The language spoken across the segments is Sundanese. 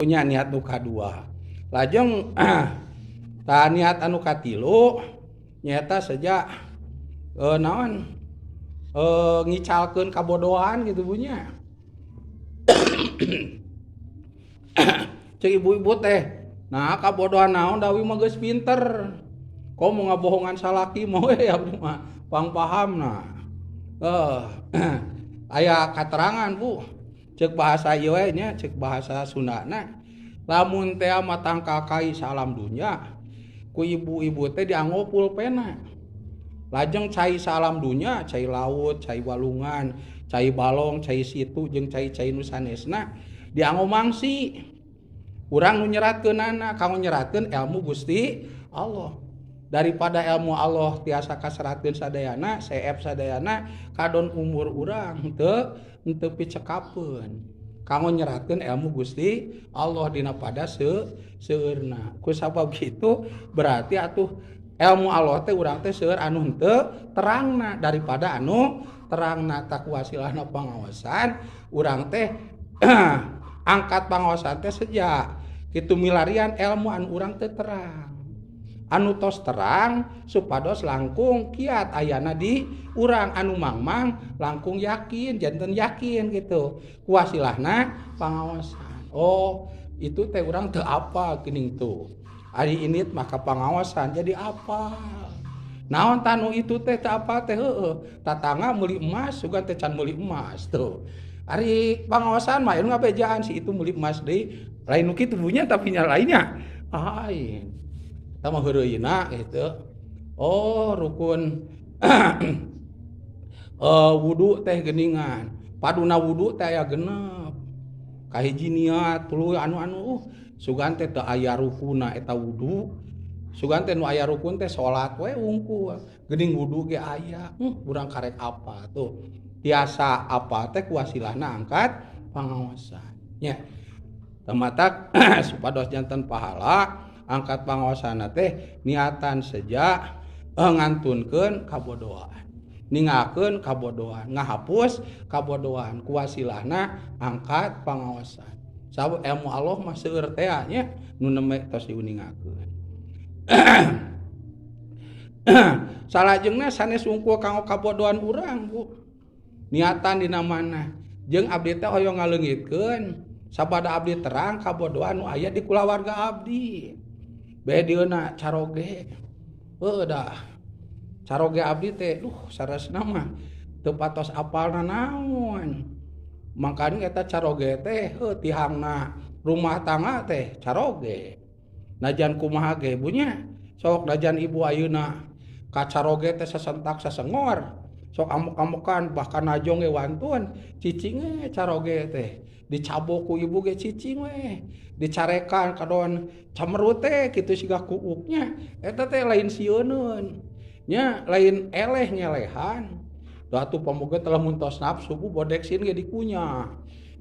Punya niat nu kadua. Lajeng tah niat anu katilu nyaeta seja naon ngicalkeun kabodohan gitu punya. Cek ibu-ibu teh, nah kabodohan naon dawi mah geus pinter. Komo ngabohongan salaki mah we abdi mah pangpahamna. Aya katerangan Bu. Cek bahasa ieu we nya, cek bahasa Sundana. Lamun teh mah tangkakai salam dunya, ku ibu-ibu teh dianggo pulpena. Lajeng cai salam dunya, cai laut, cai walungan, cai balong, cai situ jeung cai-cai nu sanesna dianggo mangsi. Urang nu nyeratkeunana kanggo nyeratkeun ilmu Gusti Allah. Daripada ilmu Allah tiasa kaseratkeun sadayana, seep sadayana, kadon umur urang teu henteu picekapeun. Kanggo nyeratkeun ilmu Gusti Allah dina pada seueurna. Ku sabab kitu berarti atuh ilmu Allah teh urang teh seueur anu henteu terangna daripada anu terangna tak wasilahna pangaosan urang teh angkat pangaosan teh seja kitu milarian ilmu anu urang teu terang. Anu tos terang supados langkung kiat ayana di urang anu mangmang langkung yakin janten yakin gitu kuasilahna pangaosan. Oh itu teh urang teu apa geuning tuh ari init maka pangaosan jadi apa naon tanu itu teh teu apa teh heueuh tatangga meuli emas sugan teh can meuli emas tuh ari pangaosan mah anu ngabejaan si itu meuli emas deui lain nu kitu nya tapi nya lainnya lain eta mah heureuyna gitu. Oh rukun wudu teh geuningan paduna wudu teh aya genep kahiji niat tuluy anu-anu sugan teh teu aya rukunna eta wudu sugan teh nu aya rukun teh salat we wungkul geuning wudu ge aya urang karek apa tuh tiasa apa teh kuasilahna angkat pangaosan nya tematak supados janten pahala angkat pangaosana teh niatan seja ngantunkeun kabodohan ningalkeun kabodohan ngahapus kabodohan kuasilahna angkat pangaosan sabab ilmu Allah mah seueur teh nya nu nembe tos diuningakeun. Salajengna sanes wungkul kanggo kabodohan urang Bu niatan dina mana jeung abdi teh hoyong ngaleungitkeun sabada abdi terang kabodohan nu aya di kulawarga abdi bae dieuna caroge heuh dah caroge abdi teh duh saresna mah teu patos apalna naon mangkana eta caroge teh heuh tihangna rumah tangga teh caroge najan kumaha ge bu nya sok najan ibu ayeuna ka caroge teh sasentak sasengor sok amuk-amukan bahkan najong ge wantun cicing we caroge teh dicabok ku ibu ge cicing we dicarekan kadon camerut teh kitu siga kuuknya eta teh lain sieuneun nya lain eleh ngelehan da atuh pamoga telah muntos nafsu bu bodeksin ge dikunyah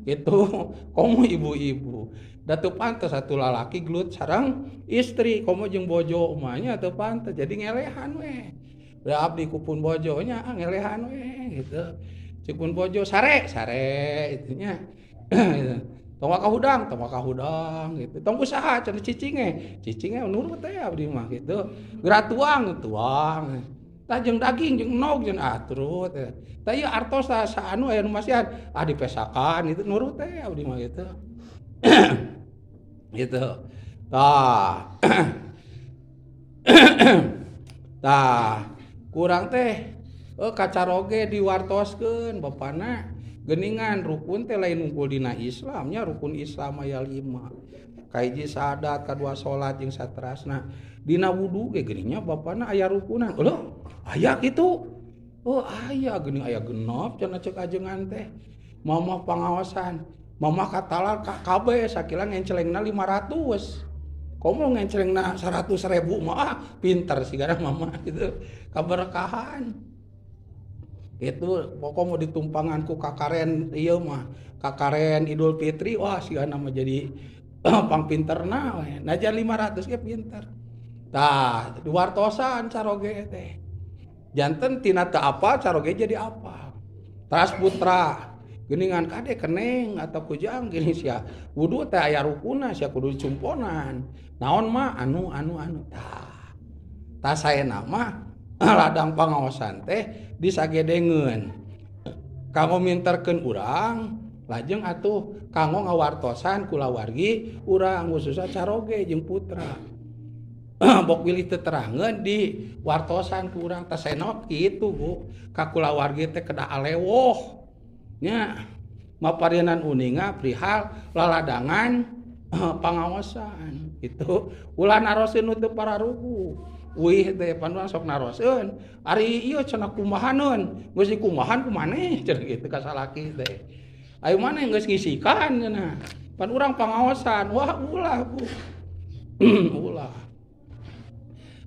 gitu komo ibu-ibu da teu pantes atuh lalaki gelut sareng istri komo jeung bojo mah nya teu pantes jadi ngelehan we da abdi ku pun bojo nya ngelehan we gitu cek pun bojo sare sare itunya tong kahudang gitu tong usaha cenah cicing ge cicing ge nurut teh abdi mah gitu geura tuang tuang tah jeung daging jeung endog jeung atrut tah ieu artos tah saanu aya nu masihan ah dipesakan itu nurut teh abdi mah gitu gitu tah tah kurang teh kacaroge diwartoskeun bapana geuningan rukun teh lain unggul dina Islam nya rukun Islam aya 5 kahiji syahadat kadua salat jeung saterasna dina wudu ge geuning nya bapana aya rukunan leuh aya kitu oh aya geuning aya genep cenah ceuk ajengan teh mamah pangaosan mamah katalar kabeh sakila ngencelengna 500 komo ngencelengna 100.000 mah ah pinter sigana mamah gitu kaberkahan itu pokok mau ditumpangan ku kakaren ieu mah kakaren Idul Fitri wah sigana mah jadi pangpinterna we najan 500 ge pinter tah diwartosan caroge teh janten tina teu apal caroge jadi apal teras putra Geuningan kade keneng atau kujang gini sia wudu teh aya rukuna sia kudu dicumponan. Naon mah anu anu anu tah. Tah saena mah ladang pangaosan teh disagedengeun. Kanggo minterkeun urang lajeng atuh kanggo ngawartosan kulawargi urang khususna caroge jeung putra. Bok bilih teu terangeun di wartosan ku urang teh saena kitu Bu. Ka kulawargi teh kedah alewoh. Nya maparianan uninga perihal laladangan pangaosan gitu. Ulah naroseun nu teu pararugu. Uih teh pan urang sok naroseun. Ari ieu cenah kumahaneun, geus dikumahan ku maneh cenah kitu ka salaki teh. Ayo maneh geus ngisikan cenah. Pan urang pangaosan, wah ulah Bu. Ulah.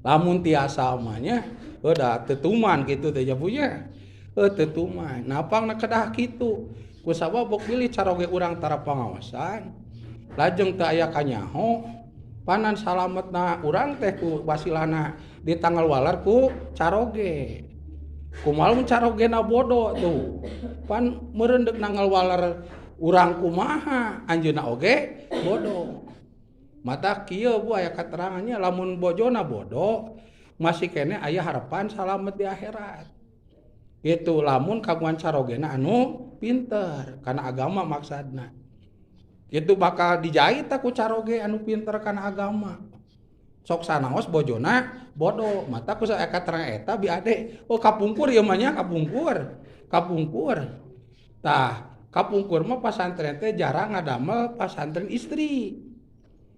Lamun tiasa mah nya da tetuman kitu teh jabunya. Tetuman. Napang na kedah kitu. Kusabab bok bilih caroge urang tara pangaosan. Lajeng teu aya kanyaho panan salametna urang teh ku wasilana di tanggal walar ku caroge. Kumaha mun carogena bodoh tuh. Pan meureun deuk nanggal walar urang kumaha anjeunna oge bodoh. Mata kieu Bu aya katerangannya lamun bojona bodoh masih keneh aya harapan salamet di akhirat. Gitu lamun kagungan carogena anu pinter kana agama maksadna. Gitu bakal dijahit ku caroge anu pinter kana agama. Sok sanaos bojona bodoh, mata ku aya katerangan eta bi ade. Oh kapungkur ieu mah nya kapungkur. Kapungkur. Tah, kapungkur mah pasantren teh jarang ngadamel pasantren istri.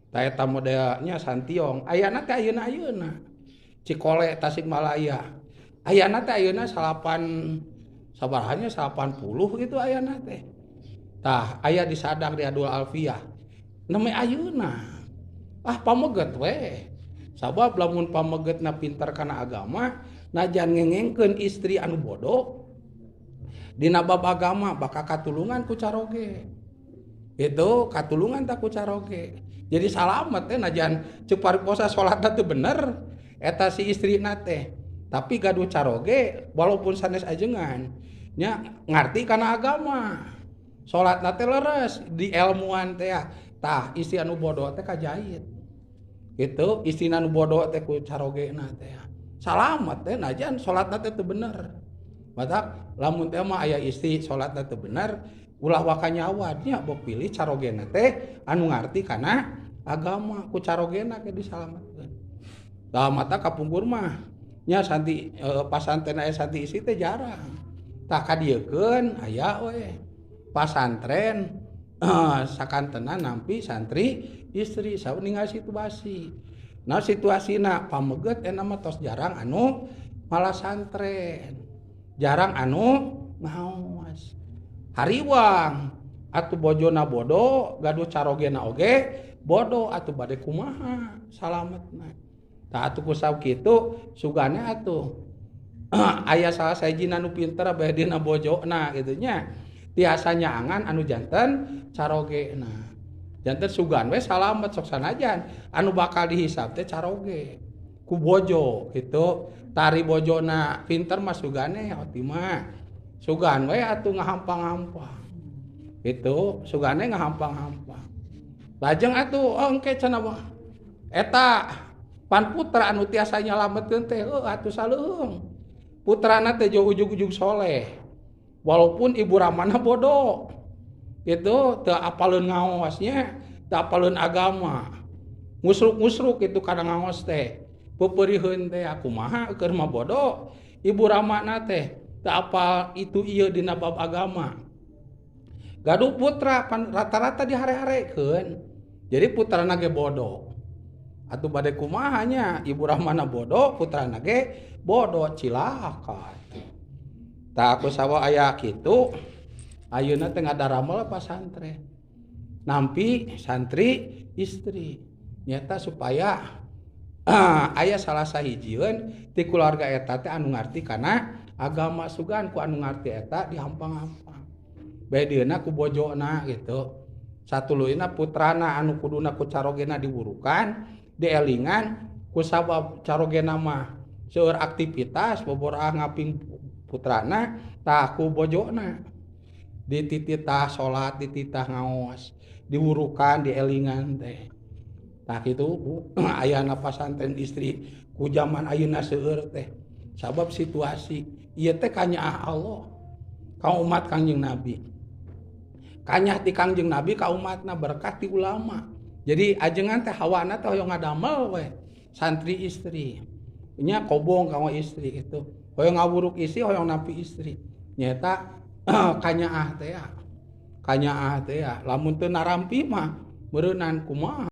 Tah eta modelnya Santiong. Ayana teh ayeuna-ayeuna. Cikole Tasikmalaya. Ayana teh ayeuna salapan sabarahanya 80 gitu ayana teh. Tah aya di Sadang di Adul Alfiah. Neme ayeuna. Ah pameget we. Sabab lamun pamegetna pintar kana agama, najan ngengengkeun istri anu bodoh dina bab agama bakal katulungan ku caroge. Itu katulungan tak ku caroge. Jadi salamet teh najan ceuk pariposa salatna teu bener eta si istrina teh. Tapi gaduh caroge walaupun sanes ajengan nya ngarti kana agama. Salatna teh leres di ilmuan teh. Tah istri anu bodoh teh kajahit. Gitu istri anu bodoh teh ku carogena teh. Salamet teh najan salatna teh teu bener. Matak lamun teh mah aya istri salatna teu bener ulah waka nyawa nya bok pilih carogena teh anu ngarti kana agama ku carogena ke disalametkeun. Tah mata kapungkur mah nya santi pasantren aya santi istri teh jarang. Tah kadiekeun aya we pasantren sakantenan nampi santri istri saur ninggal situasi. Nah situasina pameget eta mah tos jarang anu malah santren. Jarang anu ngaos. Hariwang atuh bojona bodoh gaduh carogena oge bodoh atuh bade kumaha salametna. Tah atuh kusab kitu sugane atuh aya salah sahijina nu pinter bae dina bojona kitu nya. Tiasa nyaangan anu janten carogena. Janten sugan we salamet sok sanajan anu bakal dihisab teh caroge ku bojo kitu. Tari bojona pinter mah sugane hotimah. Sugan we atuh ngahampang-hampang. Gitu, sugane ngahampang-hampang. Lajeng atuh oh engke cenah mah eta pan putra anu tiasa nyalametkeun teh heuh atuh saleuheung. Putrana teh jauh ujug-ujug soleh. Walaupun ibu ramana bodoh. Gitu, teu apaleun ngaosnya, teu apaleun agama. Ngusruk-ngusruk kitu kana ngaos teh. Peupeuriheun teh kumaha keur mah bodoh. Ibu ramana teh teu apal itu ieu dina bab agama. Gaduh putra pan rata-rata dihare-harekeun. Jadi putrana ge bodoh. Atuh bade kumaha nya ibu ramana bodoh, putrana ge bodoh cilaka. Tah aku sawa aya kitu ayeuna teh ngadaramel pasantren. Nampi santri istri nyata supaya aya salah sahijieun ti keluarga eta teh anu ngarti kana agama sugan ku anu ngarti eta dihampang-hampang. Bae dieuna ku bojona gitu. Satuluyna putrana anu kuduna ku carogena diburukan, dielingan ku sabab carogena mah seueur aktivitas boboraah ngaping putrana tah ku bojona. Ditititah salat, dititah ngaos, diwurukan, dielingan teh. Tah kitu, Bu, ayana pasantren istri ku zaman ayeuna seueur teh. Sabab situasi ieu teh kanyaah Allah ka umat Kangjeng Nabi. Kanyah ti Kangjeng Nabi ka umatna, berkat ti ulama. Jadi ajengan teh hawana teh hoyong ngadamel we santri istri. Nya kobong ka istri itu. Hoyong ngawuruk istri, hoyong nampi istri. Nyata kanyaah teh ya. Kanyaah teh ya. Lamun teu narampi mah meureunan kumaha.